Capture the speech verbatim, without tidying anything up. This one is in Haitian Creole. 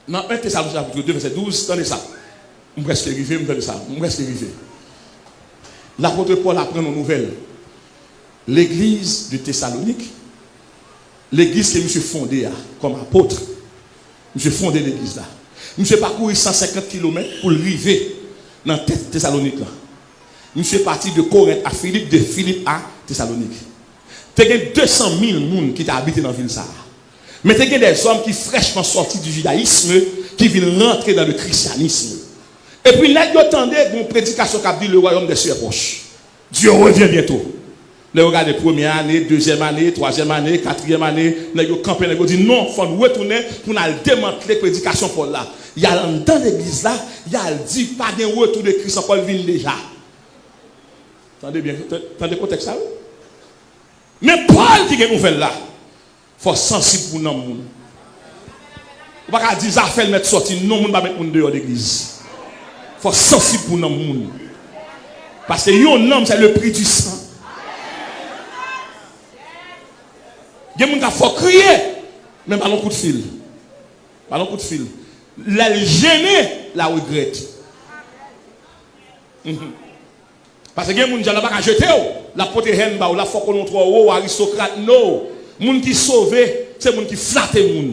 Nan en Tesalonyen chapit de vèsè douz, tande sa. M prèske rive, m tande sa. M prèske rive. Lapot Pòl aprann yon nouvèl. Legliz de Tesalonik, legliz ke misye fonde a, kòm apot, misye fonde legliz la. Misye pakouri san senkant kilomèt pou l rive nan tèt Tesalonik lan. Misye pati de Korent a Filip, de Filip a Tesalonik. Te gen de san mil moun ki te abite nan vil sa a. Men te gen dèzòm ki frèchman sòti di jidayism, ki vin rantre nan le christianisme. Epi nèg yo tande gen yon predikasyon k ap di, le royaume des cieux est proche. Dieu revient bientôt. Lè yo gade premye ane, dezyèm ane, twazyèm ane, katriyèm ane, nèg yo kanpe, nèg yo di, non, fò n retounen pou n al demantle predikasyon Pòl la. Y al anndan legliz la, y al di, pa gen retou de Kris ankò, l vin deja. Tande byen, tande kontèks la, wi. Men Pòl ki gen nouvèl la. Fò w sansib pou nanm moun. Ou pa ka di zafè l mèt sòti, non, moun pa met moun deyò legliz. Fò w sansib pou nanm moun. Paske yon nanm, c'est le prix du sang. Gen moun k ap fè w kriye, men pa l yon kout fil. Pa l yon kout fil. Lè l jennen, l a regrèt. Paske gen moun, djab la pa ka jete w. L ap pote hèn ba w, l ap fè w konnen w twò wo, aristokrat, no. Moun ki sove, se moun ki flate moun.